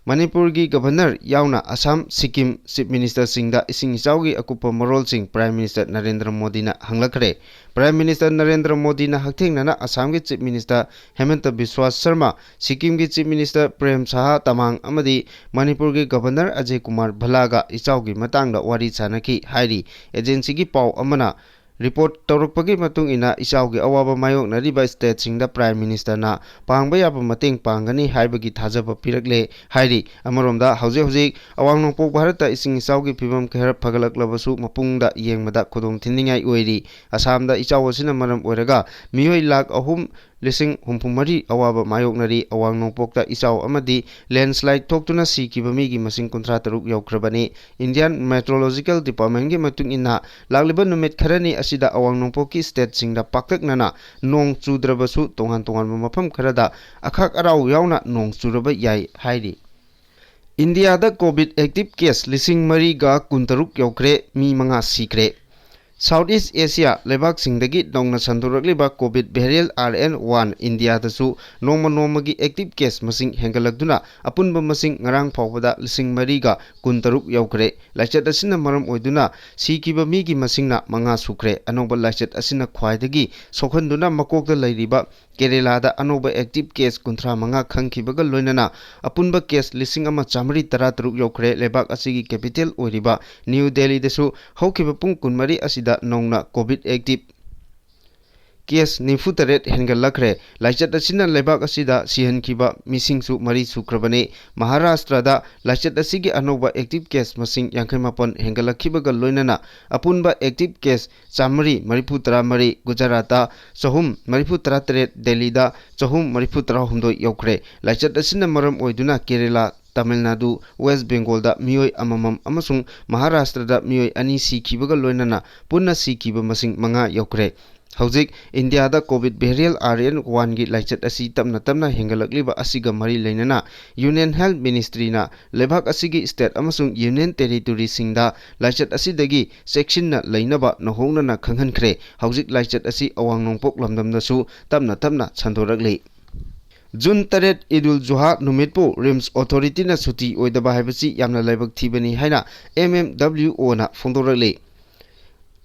ꯃꯅꯤꯄꯨꯔꯒꯤ Governor ꯌꯥꯎꯅ ꯑꯁꯥꯝ, ꯁꯤꯛꯀꯤꯝ Chief Minister-ꯁꯤꯡꯗ ꯏꯁꯤꯡ ꯏꯆꯥꯎꯒꯤ ꯑꯀꯨꯞꯄ ꯃꯔꯣꯜꯁꯤꯡ Prime Minister ꯅꯔꯦꯟꯗ꯭ꯔ ꯃꯣꯗꯤꯅ ꯍꯪꯂꯛꯈ꯭ꯔꯦ꯫ Prime Minister ꯅꯔꯦꯟꯗ꯭ꯔ ꯃꯣꯗꯤꯅ ꯍꯛꯊꯦꯡꯅꯅ ꯑꯁꯥꯝꯒꯤ Chief Minister ꯍꯦꯃꯟꯇ ꯕꯤꯁ꯭ꯋꯥꯁ ꯁꯔꯃ, ꯁꯤꯛꯀꯤꯝꯒꯤ Chief Minister ꯄ꯭ꯔꯦꯝ ꯁꯥꯍ ꯇꯃꯥꯡ ꯑꯃꯗꯤ ꯃꯅꯤꯄꯨꯔꯒꯤ Governor ꯑꯖꯌ ꯀꯨꯃꯥꯔ ꯚꯜꯂꯥꯒ ꯏꯆꯥꯎꯒꯤ ꯃꯇꯥꯡꯗ ꯋꯥꯔꯤ ꯁꯥꯟꯅꯈꯤ ꯍꯥꯏꯔꯤ꯫ Agency-ꯒꯤ ꯄꯥꯎ ꯑꯃꯅ report ꯇꯧꯔꯛꯄꯒꯤ ꯃꯇꯨꯡ ꯏꯟꯅ, ꯏꯆꯥꯎꯒꯤ ꯑꯋꯥꯕ ꯃꯥꯌꯣꯛꯅꯔꯤꯕ state-ꯁꯤꯡꯗ Prime Minister-ꯅ ꯄꯥꯡꯕ ꯌꯥꯕ ꯃꯇꯦꯡ ꯄꯥꯡꯒꯅꯤ ꯍꯥꯏꯕꯒꯤ ꯊꯥꯖꯕ ꯄꯤꯔꯛꯂꯦ ꯍꯥꯏꯔꯤ꯫ ꯑꯃꯔꯣꯝꯗ, ꯍꯧꯖꯤꯛ ꯍꯧꯖꯤꯛ ꯑꯋꯥꯡ ꯅꯣꯡꯄꯣꯛ ꯚꯥꯔꯠꯇ ꯏꯁꯤꯡ ꯏꯆꯥꯎꯒꯤ ꯐꯤꯕꯝ ꯈꯔ ꯐꯒꯠꯂꯛꯂꯕꯁꯨ, ꯃꯄꯨꯡꯗ ꯌꯦꯡꯕꯗ ꯈꯨꯗꯣꯡ ꯊꯤꯅꯤꯡꯉꯥꯏ ꯑꯣꯏꯔꯤ꯫ ꯑꯁꯥꯝꯗ ꯏꯆꯥꯎ ꯑꯁꯤꯅ ꯃꯔꯝ ꯑꯣꯏꯔꯒ ꯃꯤꯑꯣꯏ ꯂꯥꯈ ꯑꯍꯨꯝ ꯂꯤꯁꯤꯡ ꯍꯨꯝꯐꯨ ꯃꯔꯤ ꯑꯋꯥꯕ ꯃꯥꯌꯣꯛꯅꯔꯤ꯫ ꯑꯋꯥꯡ ꯅꯣꯡꯄꯣꯛꯇ ꯏꯆꯥꯎ ꯑꯃꯗꯤ landslide ꯊꯣꯛꯇꯨꯅ ꯁꯤꯈꯤꯕ ꯃꯤꯒꯤ ꯃꯁꯤꯡ ꯀꯨꯟꯊ꯭ꯔꯥ ꯇꯔꯨꯛ ꯌꯧꯈ꯭ꯔꯕꯅꯤ꯫ Indian Meteorological Department-ꯒꯤ ꯃꯇꯨꯡ ꯏꯟꯅ, ꯂꯥꯛꯂꯤꯕ ꯅꯨꯃꯤꯠ ꯈꯔꯅꯤ ꯑꯁꯤꯗ ꯑꯋꯥꯡ ꯅꯣꯡꯄꯣꯛꯀꯤ state-ꯁꯤꯡꯗ ꯄꯥꯛꯇꯛꯅꯅ ꯅꯣꯡ ꯆꯨꯗ꯭ꯔꯕꯁꯨ, ꯇꯣꯉꯥꯟ ꯇꯣꯉꯥꯟꯕ ꯃꯐꯝ ꯈꯔꯗ ꯑꯈꯥꯛ ꯑꯔꯥꯎ ꯌꯥꯎꯅ ꯅꯣꯡ ꯆꯨꯔꯕ ꯌꯥꯏ ꯍꯥꯏꯔꯤ꯫ ꯏꯟꯗꯤꯌꯥꯗ COVID active case ꯂꯤꯁꯤꯡ ꯃꯔꯤꯒ ꯀꯨꯟꯇꯔꯨꯛ ꯌꯧꯈ꯭ꯔꯦ, ꯃꯤ ꯃꯉꯥ ꯁꯤꯈ꯭ꯔꯦ꯫ South East Asia ꯂꯩꯕꯥꯛꯁꯤꯡꯗꯒꯤ ꯅꯧꯅ ꯁꯟꯗꯣꯔꯛꯂꯤꯕ COVID variant R N one ꯏꯟꯗꯤꯌꯥꯗꯁꯨ ꯅꯣꯡꯃ ꯅꯣꯡꯃꯒꯤ active case ꯃꯁꯤꯡ ꯍꯦꯟꯒꯠꯂꯛꯇꯨꯅ ꯑꯄꯨꯟꯕ ꯃꯁꯤꯡ ꯉꯔꯥꯡ ꯐꯥꯎꯕꯗ ꯂꯤꯁꯤꯡ ꯃꯔꯤꯒ ꯀꯨꯟꯇꯔꯨꯛ ꯌꯧꯈ꯭ꯔꯦ꯫ ꯂꯥꯏꯆꯠ ꯑꯁꯤꯅ ꯃꯔꯝ ꯑꯣꯏꯗꯨꯅ ꯁꯤꯈꯤꯕ ꯃꯤꯒꯤ ꯃꯁꯤꯡꯅ ꯃꯉꯥ ꯁꯨꯈ꯭ꯔꯦ꯫ ꯑꯅꯧꯕ ꯂꯥꯏꯆꯠ ꯑꯁꯤꯅ ꯈ꯭ꯋꯥꯏꯗꯒꯤ ꯁꯣꯛꯍꯟꯗꯨꯅ ꯃꯀꯣꯛꯇ ꯂꯩꯔꯤꯕ ꯀꯦꯔꯦꯂꯥꯗ ꯑꯅꯧꯕ active case ꯀꯨꯟꯊ꯭ꯔꯥ ꯃꯉꯥ ꯈꯪꯈꯤꯕꯒ ꯂꯣꯏꯅꯅ ꯑꯄꯨꯟꯕ case ꯂꯤꯁꯤꯡ ꯑꯃ ꯆꯥꯃꯔꯤ ꯇꯔꯥꯇꯔꯨꯛ ꯌꯧꯈ꯭ꯔꯦ꯫ ꯂꯩꯕꯥꯛ ꯑꯁꯤꯒꯤ capital ꯑꯣꯏꯔꯤꯕ ꯅ꯭ꯌꯨ ꯗꯦꯜꯂꯤꯗꯁꯨ ꯍꯧꯈꯤꯕ ꯄꯨꯡ ꯀꯨꯟꯃꯔꯤ ꯑꯁꯤꯗ ꯅꯧꯅ COVID active case ꯅꯤꯐꯨ ꯇꯔꯦꯠ ꯍꯦꯟꯒꯠꯂꯛꯈ꯭ꯔꯦ꯫ ꯂꯥꯏꯆꯠ ꯑꯁꯤꯅ ꯂꯩꯕꯥꯛ ꯑꯁꯤꯗ ꯁꯤꯍꯟꯈꯤꯕ ꯃꯤꯁꯤꯡꯁꯨ ꯃꯔꯤ ꯁꯨꯈ꯭ꯔꯕꯅꯤ꯫ ꯃꯍꯥꯔꯥꯁꯇ꯭ꯔꯗ ꯂꯥꯏꯆꯠ ꯑꯁꯤꯒꯤ ꯑꯅꯧꯕ active case ꯃꯁꯤꯡ ꯌꯥꯡꯈꯩ ꯃꯥꯄꯟ ꯍꯦꯟꯒꯠꯂꯛꯈꯤꯕꯒ ꯂꯣꯏꯅꯅ ꯑꯄꯨꯟꯕ active case ꯆꯥꯃꯔꯤ ꯃꯔꯤꯐꯨ ꯇꯔꯥ ꯃꯔꯤ, ꯒꯨꯖꯔꯥꯠꯇ ꯆꯍꯨꯝ ꯃꯔꯤꯐꯨ ꯇꯔꯥ ꯇꯔꯦꯠ, ꯗꯦꯜꯂꯤꯗ ꯆꯍꯨꯝ ꯃꯔꯤꯐꯨ ꯇꯔꯥ ꯍꯨꯝꯗꯣꯏ ꯌꯧꯈ꯭ꯔꯦ꯫ ꯂꯥꯏꯆꯠ ꯑꯁꯤꯅ ꯃꯔꯝ ꯑꯣꯏꯗꯨꯅ ꯀꯦꯔꯦꯂꯥ, ꯇꯥꯃꯤꯜ ꯅꯥꯗꯨ, ꯋꯦꯁ ꯕꯦꯡꯒꯣꯜꯗ ꯃꯤꯑꯣꯏ ꯑꯃꯃꯝ ꯑꯃꯁꯨꯡ ꯃꯍꯥꯔꯥꯁꯇ꯭ꯔꯗ ꯃꯤꯑꯣꯏ ꯑꯅꯤ ꯁꯤꯈꯤꯕꯒ ꯂꯣꯏꯅꯅ ꯄꯨꯟꯅ ꯁꯤꯈꯤꯕ ꯃꯁꯤꯡ ꯃꯉꯥ ꯌꯧꯈ꯭ꯔꯦ꯫ ꯍꯧꯖꯤꯛ ꯏꯟꯗꯤꯌꯥꯗ COVID variant R N one ꯒꯤ ꯂꯥꯏꯆꯠ ꯑꯁꯤ ꯇꯞꯅ ꯇꯞꯅ ꯍꯦꯟꯒꯠꯂꯛꯂꯤꯕ ꯑꯁꯤꯒ ꯃꯔꯤ ꯂꯩꯅꯅ Union Health Ministry ꯅ ꯂꯩꯕꯥꯛ ꯑꯁꯤꯒꯤ state ꯑꯃꯁꯨꯡ union territory ꯁꯤꯡꯗ ꯂꯥꯏꯆꯠ ꯑꯁꯤꯗꯒꯤ ꯆꯦꯛꯁꯤꯟꯅ ꯂꯩꯅꯕ ꯅꯧꯍꯧꯅꯅ ꯈꯪꯍꯟꯈ꯭ꯔꯦ꯫ ꯍꯧꯖꯤꯛ ꯂꯥꯏꯆꯠ ꯑꯁꯤ ꯑꯋꯥꯡ ꯅꯣꯡꯄꯣꯛ ꯂꯝꯗꯝꯗꯁꯨ ꯇꯞꯅ ꯇꯞꯅ ꯁꯟꯗꯣꯔꯛꯂꯤ꯫ ꯖꯨꯟ ꯇꯔꯦꯠ, ꯏꯗꯨꯜ ꯖꯨꯍꯥ ꯅꯨꯃꯤꯠꯄꯨ RIMS Authority ꯅ ꯁꯨꯇꯤ ꯑꯣꯏꯗꯕ ꯍꯥꯏꯕꯁꯤ ꯌꯥꯝꯅ ꯂꯥꯏꯕꯛ ꯊꯤꯕꯅꯤ ꯍꯥꯏꯅ M M W O ꯅ ꯐꯣꯡꯗꯣꯔꯛꯂꯤ꯫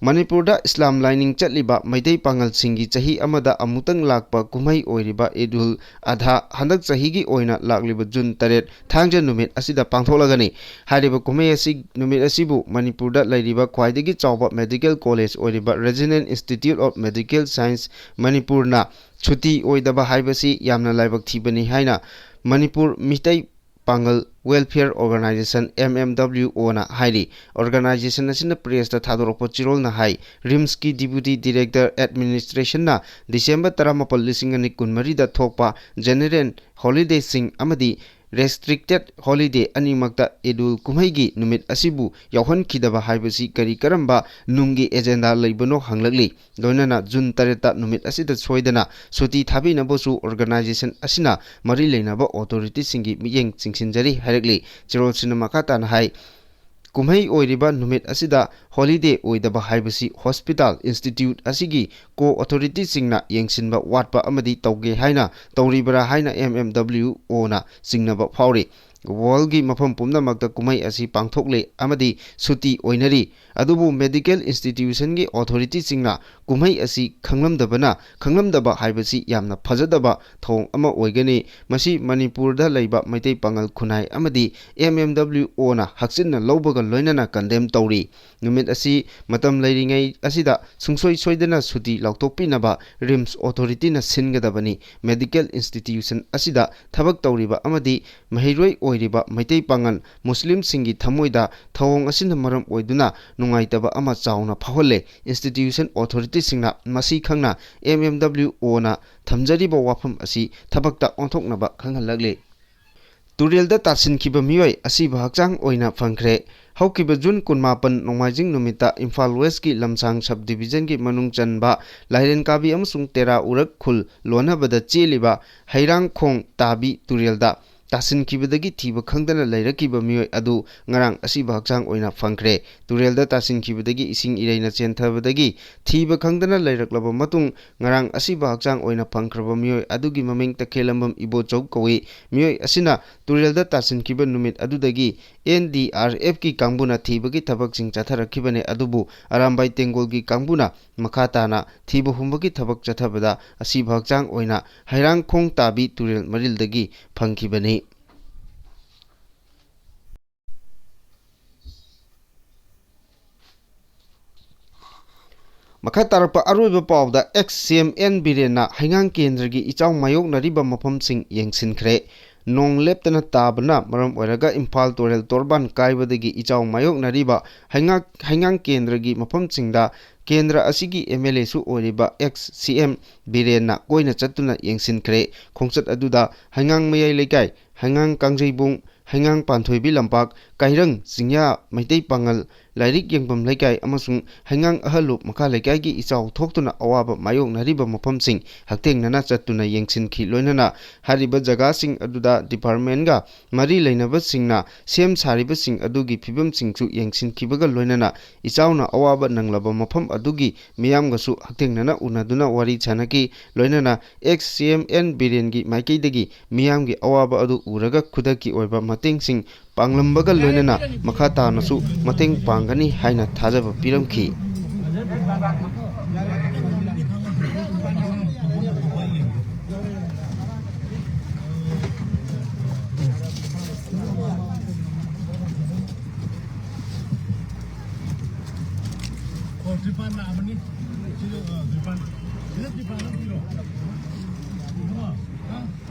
ꯃꯅꯤꯄꯨꯔꯗ ꯏꯁꯂꯥꯝ ꯂꯥꯏꯅꯤꯡ ꯆꯠꯂꯤꯕ ꯃꯩꯇꯩ ꯄꯥꯉꯜꯁꯤꯡꯒꯤ ꯆꯍꯤ ꯑꯃꯗ ꯑꯃꯨꯛꯇꯪ ꯂꯥꯛꯄ ꯀꯨꯝꯍꯩ ꯑꯣꯏꯔꯤꯕ ꯏꯗꯨꯜ ꯑꯙꯥ ꯍꯟꯗꯛ ꯆꯍꯤꯒꯤ ꯑꯣꯏꯅ ꯂꯥꯛꯂꯤꯕ ꯖꯨꯟ ꯇꯔꯦꯠ, ꯊꯥꯡꯖ ꯅꯨꯃꯤꯠ ꯑꯁꯤꯗ ꯄꯥꯡꯊꯣꯛꯂꯒꯅꯤ꯫ ꯍꯥꯏꯔꯤꯕ ꯀꯨꯝꯍꯩ ꯑꯁꯤ, ꯅꯨꯃꯤꯠ ꯑꯁꯤꯕꯨ ꯃꯅꯤꯄꯨꯔꯗ ꯂꯩꯔꯤꯕ ꯈ꯭ꯋꯥꯏꯗꯒꯤ ꯆꯥꯎꯕ medical college ꯑꯣꯏꯔꯤꯕ Resident Institute of Medical Science ꯃꯅꯤꯄꯨꯔꯅ ꯁꯨꯇꯤ ꯑꯣꯏꯗꯕ ꯍꯥꯏꯕꯁꯤ ꯌꯥꯝꯅ ꯂꯥꯏꯕꯛ ꯊꯤꯕꯅꯤ ꯍꯥꯏꯅ ꯃꯅꯤꯄꯨꯔ ꯃꯤꯇꯩ ꯄꯥꯡꯒꯜ Welfare Organisation, M M W O ꯅ ꯍꯥꯏꯔꯤ꯫ Organisation ꯑꯁꯤꯅ press ꯇ ꯊꯥꯗꯣꯔꯛꯄ ꯆꯤꯔꯣꯜꯅ ꯍꯥꯏ, RIMS ꯀꯤ Deputy Director Administration ꯅ ꯗꯤꯁꯦꯝꯕꯔ ꯇꯔꯥꯃꯥꯄꯜ, ꯂꯤꯁꯤꯡ ꯑꯅꯤ ꯀꯨꯟꯃꯔꯤꯗ ꯊꯣꯛꯄ general holiday ꯁꯤꯡ ꯑꯃꯗꯤ restricted holiday ꯑꯅꯤꯃꯛꯇ ꯏꯗꯨꯜ ꯀꯨꯝꯍꯩꯒꯤ ꯅꯨꯃꯤꯠ ꯑꯁꯤꯕꯨ ꯌꯥꯎꯍꯟꯈꯤꯗꯕ ꯍꯥꯏꯕꯁꯤ ꯀꯔꯤ ꯀꯔꯝꯕ ꯅꯨꯡꯒꯤ ꯑꯦꯖꯦꯟꯗꯥ ꯂꯩꯕꯅꯣ ꯍꯪꯂꯛꯂꯤ꯫ ꯂꯣꯏꯅꯅ ꯖꯨꯟ ꯇꯔꯦꯠꯇ ꯅꯨꯃꯤꯠ ꯑꯁꯤꯗ ꯁꯣꯏꯗꯅ ꯁꯨꯇꯤ ꯊꯥꯕꯤꯅꯕꯁꯨ organization ꯑꯁꯤꯅ ꯃꯔꯤ ꯂꯩꯅꯕ authorityꯁꯤꯡꯒꯤ ꯃꯤꯠꯌꯦꯡ ꯆꯤꯡꯁꯤꯟꯖꯔꯤ ꯍꯥꯏꯔꯛꯂꯤ꯫ ꯆꯦꯔꯣꯜꯁꯤꯅ ꯃꯈꯥ ꯇꯥꯅ ꯍꯥꯏ, ꯀꯨꯝꯍꯩ ꯑꯣꯏꯔꯤꯕ ꯅꯨꯃꯤꯠ ꯑꯁꯤꯗ holiday ꯑꯣꯏꯗꯕ ꯍꯥꯏꯕꯁꯤ hospital institute ꯑꯁꯤꯒꯤ co-authorityꯁꯤꯡꯅ ꯌꯦꯡꯁꯤꯟꯕ ꯋꯥꯠꯄ ꯑꯃꯗꯤ ꯇꯧꯒꯦ ꯍꯥꯏꯅ ꯇꯧꯔꯤꯕ꯭ꯔꯥ ꯍꯥꯏꯅ M M W Oꯅ ꯆꯤꯡꯅꯕ ꯐꯥꯎꯔꯤ꯫ Worldꯒꯤ ꯃꯐꯝ ꯄꯨꯝꯅꯃꯛꯇ ꯀꯨꯝꯍꯩ ꯑꯁꯤ ꯄꯥꯡꯊꯣꯛꯂꯦ ꯑꯃꯗꯤ ꯁꯨꯇꯤ ꯑꯣꯏꯅꯔꯤ꯫ ꯑꯗꯨꯕꯨ medical institutionꯒꯤ authorityꯁꯤꯡꯅ ꯀꯨꯝꯍꯩ ꯑꯁꯤ ꯈꯪꯂꯝꯗꯕꯅ, ꯈꯪꯂꯝꯗꯕ ꯍꯥꯏꯕꯁꯤ ꯌꯥꯝꯅ ꯐꯖꯗꯕ ꯊꯧꯑꯣꯡ ꯑꯃ ꯑꯣꯏꯒꯅꯤ꯫ ꯃꯁꯤ ꯃꯅꯤꯄꯨꯔꯗ ꯂꯩꯕ ꯃꯩꯇꯩ ꯄꯥꯉꯜ ꯈꯨꯟꯅꯥꯏ ꯑꯃꯗꯤ M M W Oꯅ ꯍꯛꯆꯤꯟꯅ ꯂꯧꯕꯒ ꯂꯣꯏꯅꯅ condemn ꯇꯧꯔꯤ꯫ ꯅꯨꯃꯤꯠ ꯑꯁꯤ ꯃꯇꯝ ꯂꯩꯔꯤꯉꯩ ꯑꯁꯤꯗ ꯁꯨꯡꯁꯣꯏ ꯁꯣꯏꯗꯅ ꯁꯨꯇꯤ ꯂꯥꯎꯊꯣꯛꯄꯤꯅꯕ RIMS authorityꯅ ꯁꯤꯟꯒꯗꯕꯅꯤ꯫ Medical institution ꯑꯁꯤꯗ ꯊꯕꯛ ꯇꯧꯔꯤꯕ ꯑꯃꯗꯤ ꯃꯍꯩꯔꯣꯏ ꯑꯣꯏꯔꯤꯕ ꯃꯩꯇꯩ ꯄꯥꯉꯜ ꯃꯨꯁꯂꯤꯝꯁꯤꯡꯒꯤ ꯊꯃꯣꯏꯗ ꯊꯧꯑꯣꯡ ꯑꯁꯤꯅ ꯃꯔꯝ ꯑꯣꯏꯗꯨꯅ ꯅꯨꯡꯉꯥꯏꯇꯕ ꯑꯃ ꯆꯥꯎꯅ ꯐꯥꯎꯍꯜꯂꯦ꯫ Institution authorityꯁꯤꯡꯅ ꯃꯁꯤ ꯈꯪꯅ M M W Oꯅ ꯊꯝꯖꯔꯤꯕ ꯋꯥꯐꯝ ꯑꯁꯤ ꯊꯕꯛꯇ ꯑꯣꯟꯊꯣꯛꯅꯕ ꯈꯪꯍꯜꯂꯛꯂꯤ꯫ ꯇꯨꯔꯦꯜꯗ ꯇꯥꯁꯤꯟꯈꯤꯕ ꯃꯤꯑꯣꯏ ꯑꯁꯤꯕ ꯍꯛꯆꯥꯡ ꯑꯣꯏꯅ ꯐꯪꯈ꯭ꯔꯦ꯫ ꯍꯧꯈꯤꯕ ꯖꯨꯟ ꯀꯨꯟꯃꯥꯄꯟ ꯅꯣꯡꯃꯥꯏꯖꯤꯡ ꯅꯨꯃꯤꯠꯇ ꯏꯝꯐꯥꯜ Westꯀꯤ ꯂꯝꯁꯥꯡ sub divisionꯒꯤ ꯃꯅꯨꯡ ꯆꯟꯕ ꯂꯥꯏꯔꯦꯟꯀꯥꯕꯤ ꯑꯃꯁꯨꯡ ꯇꯦꯔꯥ ꯎꯔꯛ ꯈꯨꯜ ꯂꯣꯟꯅꯕꯗ ꯆꯦꯜꯂꯤꯕ ꯍꯩꯔꯥꯡꯈꯣꯡ ꯇꯥꯕꯤ ꯇꯨꯔꯦꯜꯗ ꯇꯥꯁꯤꯟꯈꯤꯕꯗꯒꯤ ꯊꯤꯕ ꯈꯪꯗꯅ ꯂꯩꯔꯛꯈꯤꯕ ꯃꯤꯑꯣꯏ ꯑꯗꯨ ꯉꯔꯥꯡ ꯑꯁꯤꯕ ꯍꯛꯆꯥꯡ ꯑꯣꯏꯅ ꯐꯪꯈ꯭ꯔꯦ꯫ ꯇꯨꯔꯦꯜꯗ ꯇꯥꯁꯤꯟꯈꯤꯕꯗꯒꯤ ꯏꯁꯤꯡ ꯏꯔꯩꯅ ꯆꯦꯟꯊꯕꯗꯒꯤ ꯊꯤꯕ ꯈꯪꯗꯅ ꯂꯩꯔꯛꯂꯕ ꯃꯇꯨꯡ, ꯉꯔꯥꯡ ꯑꯁꯤꯕ ꯍꯛꯆꯥꯡ ꯑꯣꯏꯅ ꯐꯪꯈ꯭ꯔꯕ ꯃꯤꯑꯣꯏ ꯑꯗꯨꯒꯤ ꯃꯃꯤꯡ ꯇꯈꯦꯜꯂꯝꯕꯝ ꯏꯕꯣꯆꯧ ꯀꯧꯏ꯫ ꯃꯤꯑꯣꯏ ꯑꯁꯤꯅ ꯇꯨꯔꯦꯜꯗ ꯇꯥꯁꯤꯟꯈꯤꯕ ꯅꯨꯃꯤꯠ ꯑꯗꯨꯗꯒꯤ N D R Fꯀꯤ ꯀꯥꯡꯕꯨꯅ ꯊꯤꯕꯒꯤ ꯊꯕꯛꯁꯤꯡ ꯆꯠꯊꯔꯛꯈꯤꯕꯅꯤ, ꯑꯗꯨꯕꯨ ꯑꯔꯥꯝꯕꯥꯏ ꯇꯦꯡꯒꯣꯜꯒꯤ ꯀꯥꯡꯕꯨꯅ ꯃꯈꯥ ꯇꯥꯅ ꯊꯤꯕ ꯍꯨꯝꯕꯒꯤ ꯊꯕꯛ ꯆꯠꯊꯕꯗ ꯑꯁꯤꯕ ꯍꯛꯆꯥꯡ ꯑꯣꯏꯅ ꯍꯩꯔꯥꯡꯈꯣꯡ ꯇꯥꯕꯤ ꯇꯨꯔꯦꯜ ꯃꯔꯤꯜꯗꯒꯤ ꯐꯪꯈꯤꯕꯅꯤ꯫ ꯃꯈꯥ ꯇꯥꯔꯛꯄ ꯑꯔꯣꯏꯕ ꯄꯥꯎꯗ ex CM N ꯕꯤꯔꯦꯟꯅ ꯍꯩꯉꯥꯡ ꯀꯦꯟꯗ꯭ꯔꯒꯤ ꯏꯆꯥꯎ ꯃꯥꯌꯣꯛꯅꯔꯤꯕ ꯃꯐꯝꯁꯤꯡ ꯌꯦꯡꯁꯤꯟꯈ꯭ꯔꯦ꯫ ꯅꯣꯡ ꯂꯦꯞꯇꯅ ꯇꯥꯕꯅ ꯃꯔꯝ ꯑꯣꯏꯔꯒ ꯏꯝꯐꯥꯜ ꯇꯨꯔꯦꯜ ꯇꯣꯔꯕꯥꯟ ꯀꯥꯏꯕꯗꯒꯤ ꯏꯆꯥꯎ ꯃꯥꯌꯣꯛꯅꯔꯤꯕ ꯍꯩꯉꯥꯡ, ꯍꯩꯉꯥꯡ ꯀꯦꯟꯗ꯭ꯔꯒꯤ ꯃꯐꯝꯁꯤꯡꯗ ꯀꯦꯟꯗ꯭ꯔ ꯑꯁꯤꯒꯤ MLAꯁꯨ ꯑꯣꯏꯔꯤꯕ ex CM ꯕꯤꯔꯦꯟꯅ ꯀꯣꯏꯅ ꯆꯠꯇꯨꯅ ꯌꯦꯡꯁꯤꯟꯈ꯭ꯔꯦ꯫ ꯈꯣꯡꯆꯠ ꯑꯗꯨꯗ ꯍꯩꯉꯥꯡ ꯃꯌꯥꯏ ꯂꯩꯀꯥꯏ, ꯍꯩꯉꯥꯡ ꯀꯥꯡꯖꯩꯕꯨꯡ, ꯍꯩꯉꯥꯡ ꯄꯥꯟꯊꯣꯏꯕꯤ ꯂꯝꯄꯥꯛ, ꯀꯥꯏꯔꯪ ꯆꯤꯡꯌꯥ ꯃꯩꯇꯩ ꯄꯥꯉꯜ ꯂꯥꯏꯔꯤꯛ ꯌꯦꯡꯐꯝ ꯂꯩꯀꯥꯏ ꯑꯃꯁꯨꯡ ꯍꯩꯉꯥꯡ ꯑꯍꯜꯂꯨꯞ ꯃꯈꯥ ꯂꯩꯀꯥꯏꯒꯤ ꯏꯆꯥꯎ ꯊꯣꯛꯇꯨꯅ ꯑꯋꯥꯕ ꯃꯥꯌꯣꯛꯅꯔꯤꯕ ꯃꯐꯝꯁꯤꯡ ꯍꯛꯊꯦꯡꯅꯅ ꯆꯠꯇꯨꯅ ꯌꯦꯡꯁꯤꯟꯈꯤ꯫ ꯂꯣꯏꯅꯅ ꯍꯥꯏꯔꯤꯕ ꯖꯒꯥꯁꯤꯡ ꯑꯗꯨꯗ departmentꯒ ꯃꯔꯤ ꯂꯩꯅꯕꯁꯤꯡꯅ ꯁꯦꯝ ꯁꯥꯔꯤꯕꯁꯤꯡ ꯑꯗꯨꯒꯤ ꯐꯤꯕꯝꯁꯤꯡꯁꯨ ꯌꯦꯡꯁꯤꯟꯈꯤꯕꯒ ꯂꯣꯏꯅꯅ ꯏꯆꯥꯎꯅ ꯑꯋꯥꯕ ꯅꯪꯂꯕ ꯃꯐꯝ ꯑꯗꯨꯒꯤ ꯃꯤꯌꯥꯝꯒꯁꯨ ꯍꯛꯊꯦꯡꯅꯅ ꯎꯅꯗꯨꯅ ꯋꯥꯔꯤ ꯁꯥꯅꯈꯤ꯫ ꯂꯣꯏꯅꯅ ex CM ꯑꯦꯟ ꯕꯤꯔꯦꯟꯒꯤ ꯃꯥꯏꯀꯩꯗꯒꯤ ꯃꯤꯌꯥꯝꯒꯤ ꯑꯋꯥꯕ ꯑꯗꯨ ꯎꯔꯒ ꯈꯨꯗꯛꯀꯤ ꯑꯣꯏꯕ ꯃꯇꯦꯡꯁꯤꯡ ꯄꯥꯡꯂꯝꯕꯒ ꯂꯣꯏꯅꯅ ꯃꯈꯥ ꯇꯥꯅꯁꯨ ꯃꯇꯦꯡ ꯄꯥꯡꯒꯅꯤ ꯍꯥꯏꯅ ꯊꯥꯖꯕ ꯄꯤꯔꯝꯈꯤ꯫ ꯑꯣ, ꯇ꯭ꯔꯤꯄꯥꯟ ꯂꯥꯛꯑꯕꯅꯤ꯫ ꯁꯤꯗ, ꯑ, ꯇ꯭ꯔꯤꯄꯥꯟ꯫ ꯁꯤꯗ ꯇ꯭ꯔꯤꯄꯥꯟ ꯑꯃ ꯄꯤꯔꯣ꯫ ꯏꯕꯨꯡꯉꯣ, ꯑ?